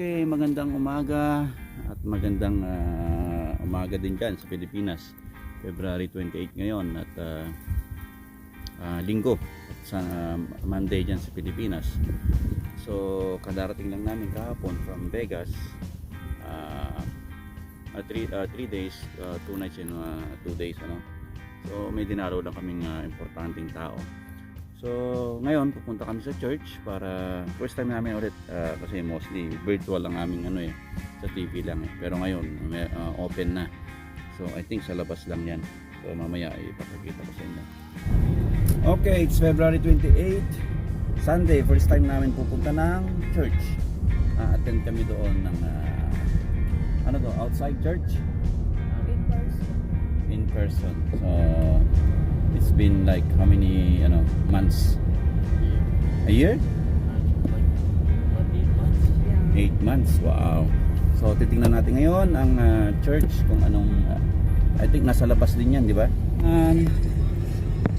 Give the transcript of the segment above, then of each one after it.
Okay, magandang umaga at magandang umaga din dyan sa Pilipinas. February 28 ngayon at linggo sa Monday dyan sa Pilipinas. So kadarating lang namin kahapon from Vegas, 3 days, 2 nights and 2 days ano. So may dinaraw lang kaming importanteng tao. So ngayon pupunta kami sa church para first time namin ulit, kasi mostly virtual lang aming sa TV lang pero ngayon open na. So I think sa labas lang yan. So mamaya ipapakita ko sa inyo. Okay, it's February 28, Sunday. First time namin pupunta ng church. Attend kami doon ng outside church? In person. So it's been like how many months? A year? Like 8 months. 8 months. Wow. So titingnan natin ngayon ang church kung anong I think nasa labas din yan, di ba?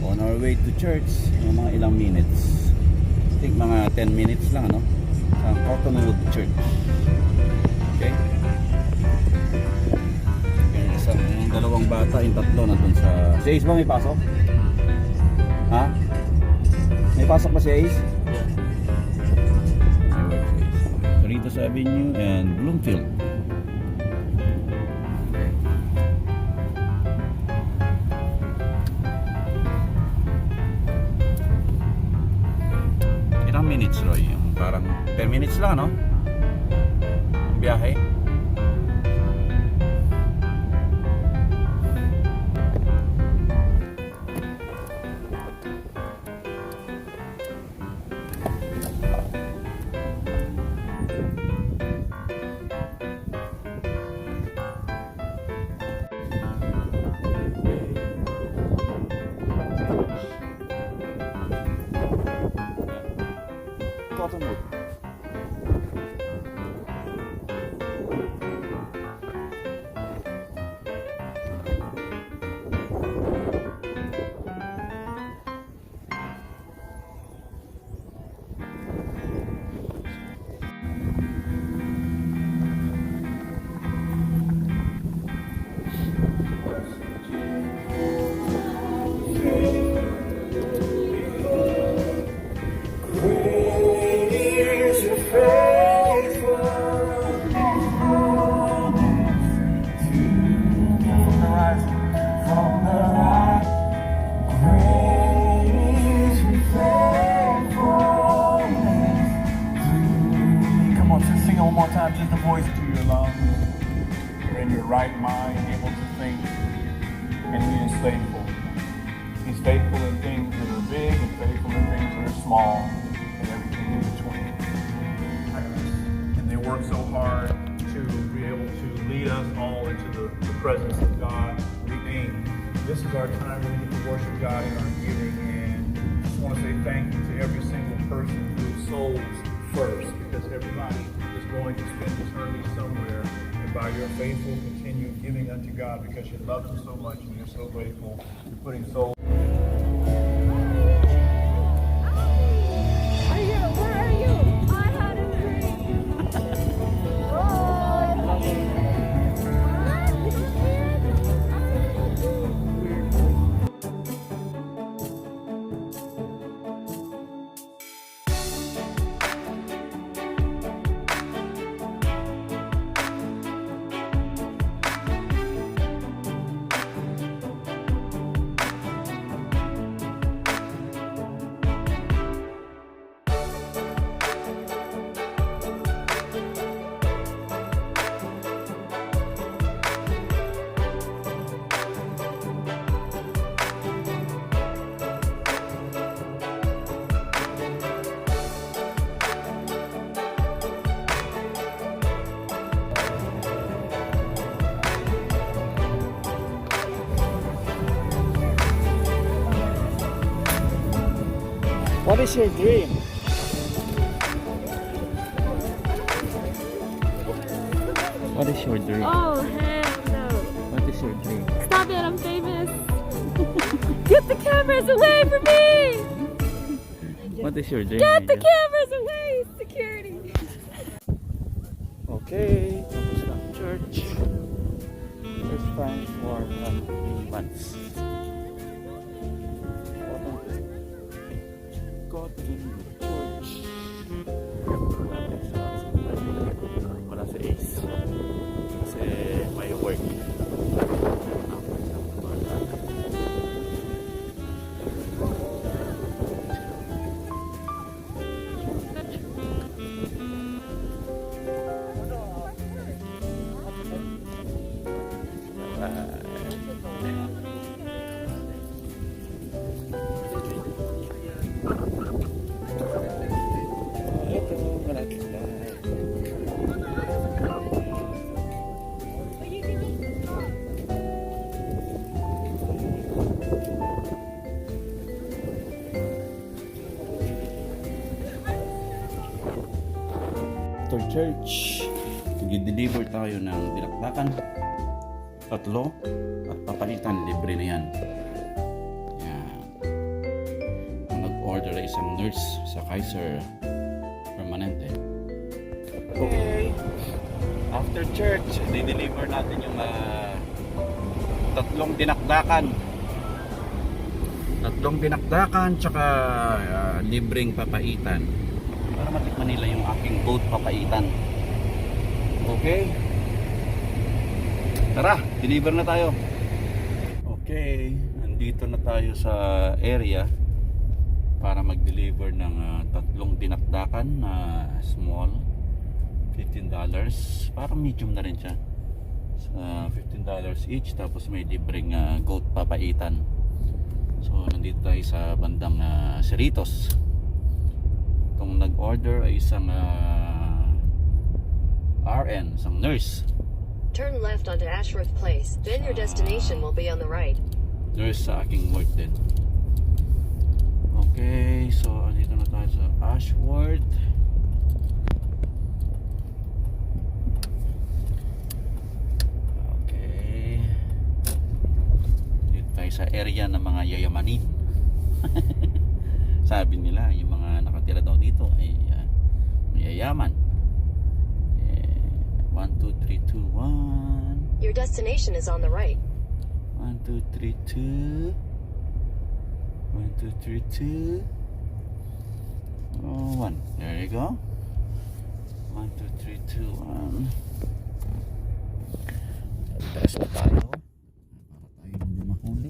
On our way to church, mga ilang minutes. I think mga 10 minutes lang sa Cottonwood Church. Okay? Yung dalawang bata, yung tatlo nandun sa... Si Ace ba may pasok? Ha? May pasok ba si Ace? Yeah. Cerritos Avenue and Bloomfield. Ilang minutes, Roy? Yung parang 10 minutes lang, no? Ang biyahe. Cottonwood. One more time, just the voice to your lungs. You're in your right mind, able to think, and He is faithful. He's faithful in things that are big and faithful in things that are small, and everything in between. And they work so hard to be able to lead us all into the presence of God. This is our time where we get to worship God in our giving, and I just want to say thank you to every single person who souls first, because everybody is going to spend eternity somewhere, and by your faithful continued giving unto God, because you love Him so much and you're so grateful, you're putting souls. What is your dream? What is your dream? Oh, hell no. What is your dream? Stop it, I'm famous. Get the cameras away from me! What is your dream? Get the Angel? cameras away! Security. Okay, tapos na ang church. First time for 3 months. Got in the church. Wala si Ace. Kasi may work. Ito, malapit na. After church, nag-deliver tayo ng dinakdakan, 3 at papalitan, libre na yan. Yan. Ang nag-order ay isang nurse sa Kaiser Permanente. Okay, after church, di-deliver natin yung 3 dinakdakan. 3 dinakdakan tsaka libreng papaitan para matikman nila yung aking goat papaitan. Okay, tara, deliver na tayo. Okay, nandito na tayo sa area para mag-deliver ng 3 dinakdakan na small, $15. Parang medium na rin siya. $15 each, tapos may libreng goat papaitan. So nandito tayo sa bandang Cerritos. Itong nag-order ay isang RN, isang nurse. Turn left onto Ashworth Place, then your destination will be on the right. Nurse sa aking work din. Okay, so andito na tayo sa Ashworth. Okay, dito tayo sa area ng mga yayamanin. Sabi nila yung mga nakatira daw dito ay mayayaman. 1, 2, 3, 2, 1. Your destination is on the right. 1, 2, 3, 2. 1, 2, 3, 2. 1. There you go. 1, 2, 3, 2, 1. Test na tayo. Para tayo hindi mahuli.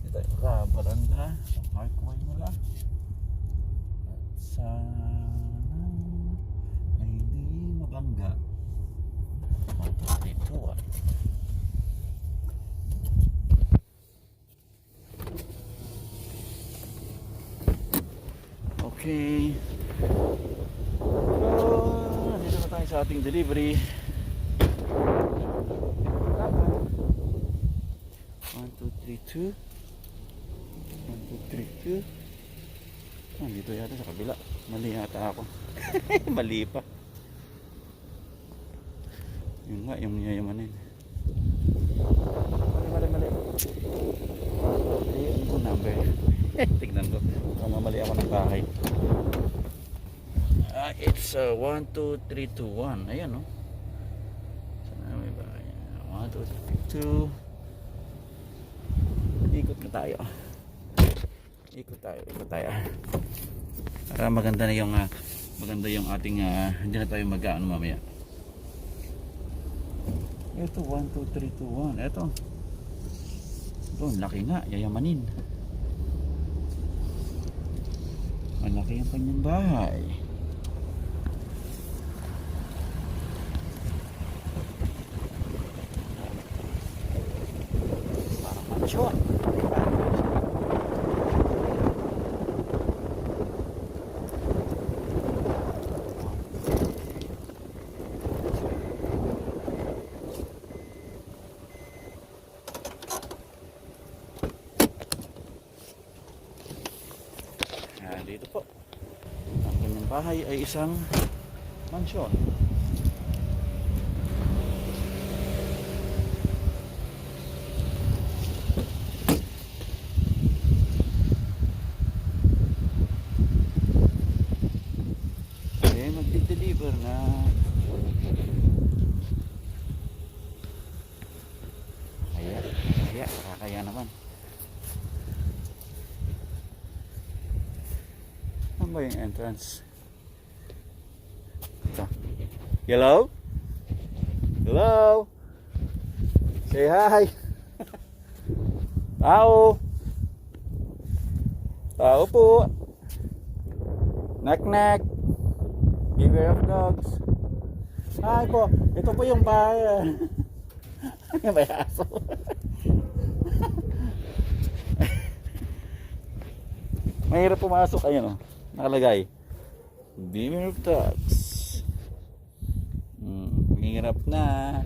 Hindi tayo makabalanda. Ang hardware nila. At sana ay hindi mabangga. 1, 2, 3, 2, 1. Okay. So, nandito na tayo sa ating delivery. 1, 2, 3, 2. 1, 2, 3, 2. Nandito yata sa kabila. Mali yata ako. Mali pa. Yun nga, yung yayamanin. Mali. Ayun ko number. Tignan ko. Mamali ako ng bahay. It's 1, 2, 3, 2, 1. Ayan, no? Sana may bahay. 1, 2, 3, 2. Ikot na tayo. Ikot tayo. Para maganda na yung ating hindi na tayo mag-aano mamaya. Ito 1, 2, 3, 2, 1. Ito. Ito, laki nga, yayamanin. Malaki ang kanyang bahay. Parang mansyon. Dito po. Ang kanyang bahay ay isang mansyon. Okay, magdi-deliver na. Saan ba yung entrance? Ito. Hello? Hello? Say hi. Tao. Tao po. Knock knock. Beware of dogs. Hi po. Ito po yung bahay. May aso. Mahirap pumasok. Ayun o. Nakalagay. Beware of dogs. Mahirap na.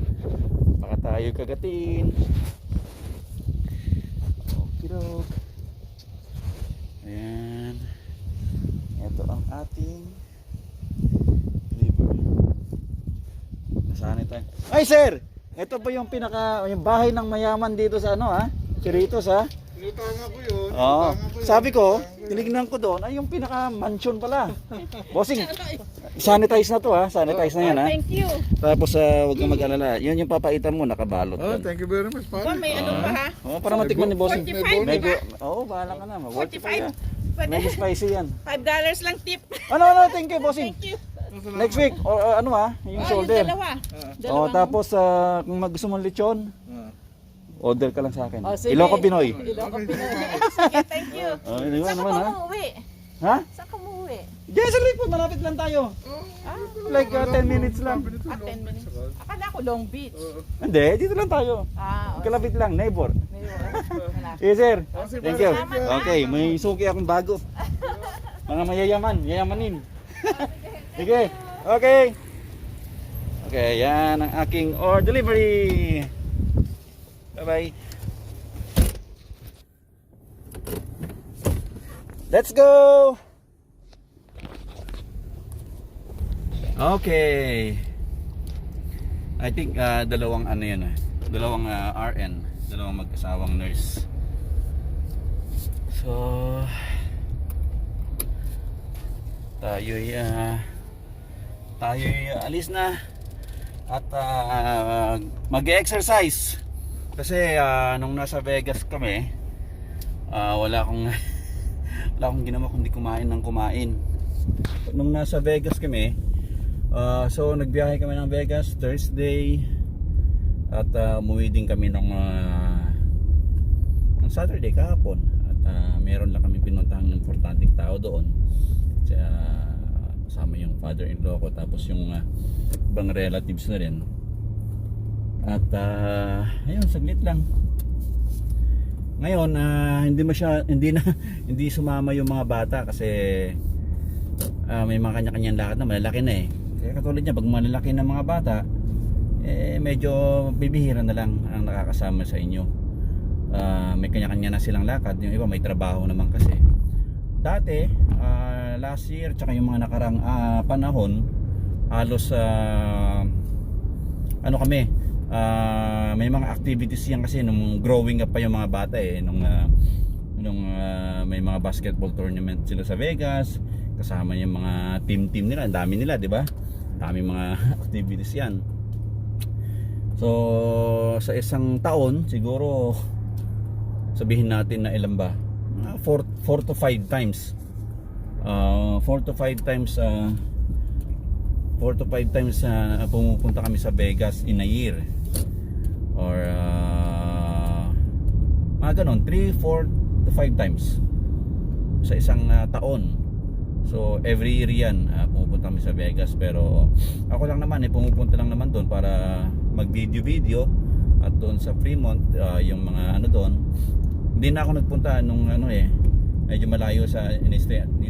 Baka tayo kagatin. Okidok. Ayan. Ito ang ating liver. Nasaan ito? Ay sir! Ito po yung yung bahay ng mayaman dito sa ano ha? Cerritos ha? Pinunta nga ko yun. Oo. Sabi ko, tinignan ko doon, ay yung pinaka mansion pala. Bossing, sanitize na to ha? Sanitize na yan ha? Thank you. Tapos huwag kang mag-alala. Yun yung papaitan mo, nakabalot. Oh, yan. thank you very much, pare. May ano pa ha? Oo, para matikman ni Bossing. 45, Medyo, diba? oo, bahala ka na. Mag-work pa 45. yan. Medyo spicy yan. $5 lang tip. Ano, thank you, Bossing. Thank you. Next week, or ano ha, yung shoulder. Yung dalawa. Oh, tapos kung gusto mong lechon, order ka lang sa akin. Oh, sige. Ilocos Pinoy. Ilocos Pinoy. Sige, thank you. Oh, di ba Saan naman ka ha? umuwi? Ha? Saan ka umuwi? Diyan sa Lakewood, malapit lang tayo. Like 10 minutes lang. 10 minutes. Akala ko Long Beach. Hindi, dito lang tayo. Okay. Kalapit lang, neighbor. Malapit. Yes, sir. Thank you. Salamat, Okay, may suki akong bago. Mga yayamanin. Sige. Okay. Okay, yan ang aking delivery. Bye-bye. Let's go. Okay. I think dalawang ano yun dalawang RN, dalawang mag-asawang nurse. So tayo'y alis na at mag-exercise kasi nung nasa Vegas kami wala akong ginawa kundi kumain ng kumain. Nung nasa Vegas kami so nagbiyahe kami ng Vegas Thursday at umuwi din kami ng Saturday kahapon at meron lang kami pinuntahang importanteng tao doon. Kasama yung father-in-law ko tapos yung ibang relatives na rin. At ayun, saglit lang. Ngayon hindi sumama yung mga bata kasi may mga kanya-kanyang lakad na malalaki na eh. Kaya katulad niya, pag malalaki na mga bata medyo bibihira na lang ang nakakasama sa inyo. May kanya-kanya na silang lakad, yung iba may trabaho naman kasi. Dati last year tsaka yung mga nakarang panahon halos may mga activities yan kasi nung growing up pa yung mga bata nung may mga basketball tournament sila sa Vegas kasama yung mga team nila, ang dami nila, di ba? Dami mga activities yan. So sa isang taon siguro sabihin natin na ilan ba? 4 to 5 times 4 to 5 times pumupunta kami sa Vegas in a year or mga ganon 3, 4 to 5 times sa isang taon. So every year yan pumupunta kami sa Vegas, pero ako lang naman pumupunta lang naman doon para mag video at doon sa Fremont yung mga ano doon. Hindi na ako nagpunta nung medyo malayo sa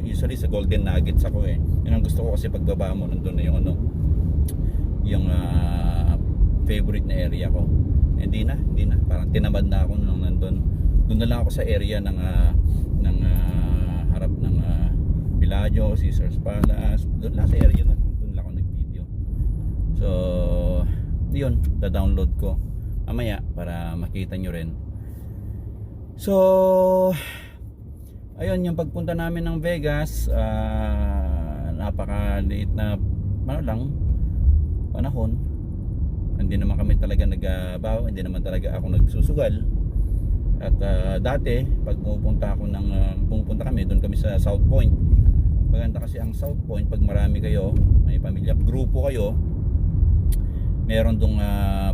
usually sa Golden Nuggets ako yun ang gusto ko kasi pagbaba mo nandun na yung yung favorite na area ko. Hindi na parang tinamad na ako nung nandun. Doon na lang ako sa area ng harap ng Bellagio, Caesars Palace. Doon lang sa area doon lang ako nag-video. So yun, da-download ko mamaya para makita nyo rin. So ayun, yung pagpunta namin ng Vegas napakaliit na panahon. Hindi naman kami talaga nagbabaw, hindi naman talaga ako nagsusugal. At dati pag pumupunta kami doon kami sa South Point Maganda kasi ang South Point pag marami kayo, may pamilya, grupo kayo, meron dong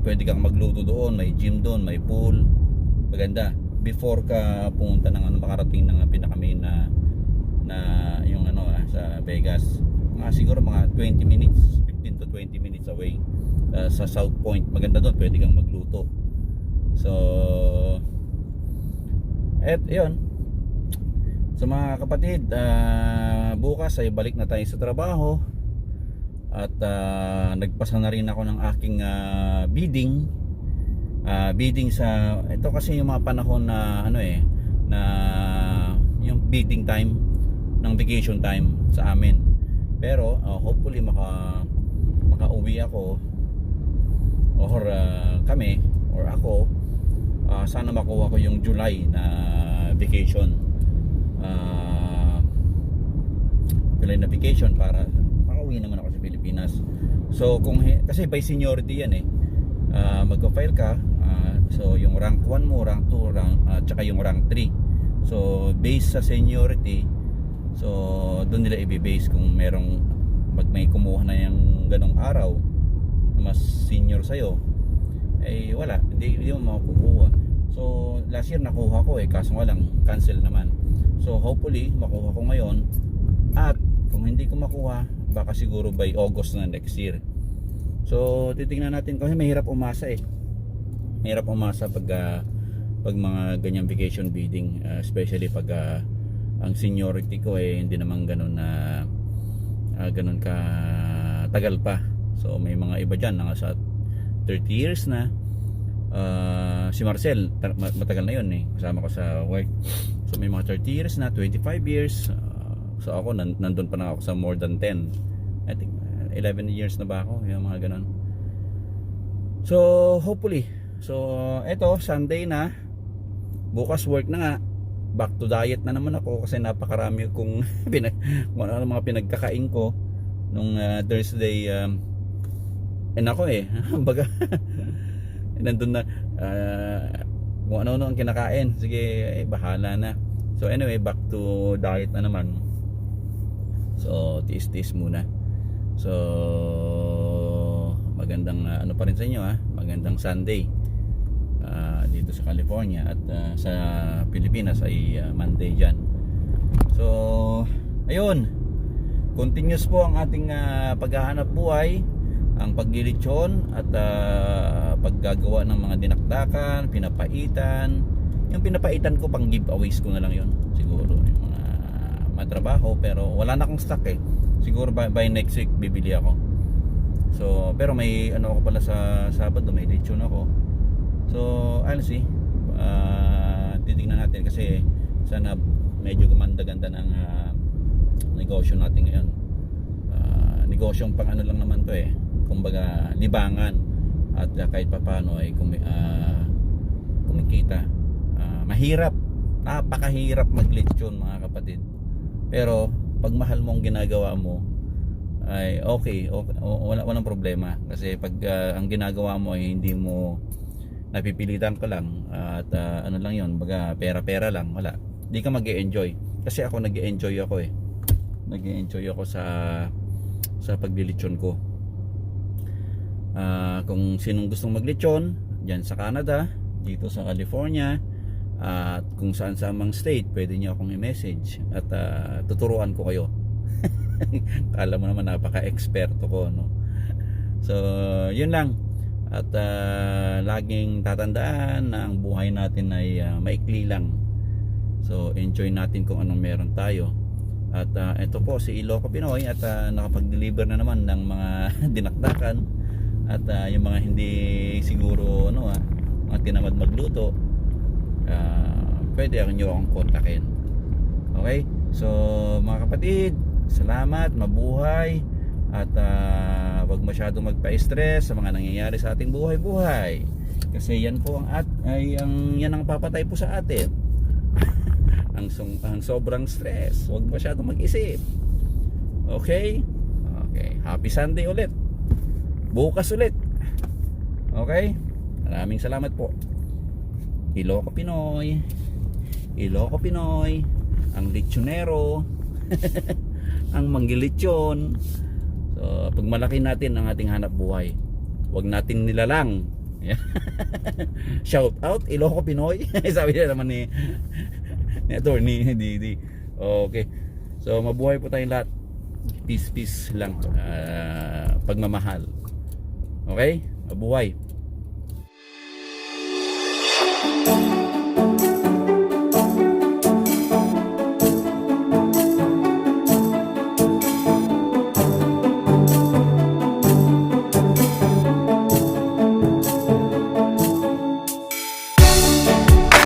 pwede kang magluto doon, may gym doon, may pool. Maganda before ka pumunta ng makarating ng pinaka-main na yung sa Vegas. Siguro mga 20 minutes, 15 to 20 minutes away sa South Point. Maganda doon, pwede kang magluto. So yun. So mga kapatid, bukas ay balik na tayo sa trabaho. At nagpasa na rin ako ng aking bidding sa ito kasi yung mga panahon na na yung bidding time ng vacation time sa amin. Pero hopefully makauwi ako or kami or ako, sana makuha ko yung July na vacation. July na vacation para makauwi naman ako sa Pilipinas. So kasi by seniority yan magko-file ka, so yung rank 1 mo, rank 2, tsaka yung rank 3. So based sa seniority, so doon nila i-base kung may kumuha na yung ganong araw na mas senior sa'yo, wala, hindi mo makukuha. So last year nakuha ko kaso nga lang cancel naman. So hopefully makuha ko ngayon, at kung hindi ko makuha, baka siguro by August na next year. So titingnan natin kasi mahirap umasa mahirap umasa pag mga ganyang vacation bidding, especially pag ang seniority ko hindi naman ganun ka tagal pa. So may mga iba dyan na sa 30 years na. Si Marcel matagal na yun kasama ko sa work. So may mga 30 years na, 25 years. So ako nandun pa na ako sa more than 10. I think 11 years na ba ako, yung mga ganun. So hopefully, so eto Sunday na, bukas work na nga, back to diet na naman ako kasi napakarami kong mga pinagkakain ko nung Thursday. Ako baga nandun na kung ano ang kinakain, sige bahala na. So anyway, back to diet na naman. So tiis-tiis muna. So magandang pa rin sa inyo magandang Sunday dito sa California, at sa Pilipinas ay Monday dyan. So ayun, continuous po ang ating paghahanap buhay, ang paglilitsyon at paggagawa ng mga dinakdakan, pinapaitan. Yung pinapaitan ko pang giveaways ko na lang yun siguro, yung mga matrabaho, pero wala na akong stock siguro by next week bibili ako. So pero may ako pala sa Sabado, may lechon ako. So I'll see, titignan natin kasi sana medyo gumanda-ganda ng negosyo natin ngayon. Negosyong pang lang naman to kumbaga libangan, at kahit papano kumikita. Mahirap, napakahirap maglechon mga kapatid, pero pag mahal mo ang ginagawa mo ay okay, walang problema. Kasi pag ang ginagawa mo ay hindi mo napipilitan ka lang, at lang yon, baga pera lang, wala, hindi ka mag-e-enjoy. Kasi ako nag-e-enjoy ako nag-e-enjoy ako sa paglilitsyon ko. Kung sinong gustong maglitsyon dyan sa Canada, dito sa California, at kung saan sa amang state, pwede niyo akong i-message at tuturuan ko kayo. Kala mo naman napaka-eksperto ko, no? So yun lang. At laging tatandaan na ang buhay natin ay maikli lang. So enjoy natin kung anong meron tayo. At ito po si Ilocos Pinoy, at nakapag-deliver na naman ng mga dinakdakan. At yung mga hindi siguro mga tinamad magluto, pwede nyo akong kontakin. Okay? So mga kapatid, salamat, mabuhay, at wag masyadong magpa-stress sa mga nangyayari sa ating buhay-buhay, kasi yan po yan ang papatay po sa atin. ang sobrang stress, wag masyadong mag-isip. Okay? Happy Sunday ulit, bukas ulit. Okay? Maraming salamat po. Ilocos Pinoy, ang lechonero. ang manggilitsyon. So, pag malaki natin ang ating hanap buhay, huwag nating nilalang. Shout out Ilocos Pinoy. Sabi niya naman ni Attorney Didi. Okay. So mabuhay po tayong lahat. Peace lang. Pagmamahal. Okay? Mabuhay.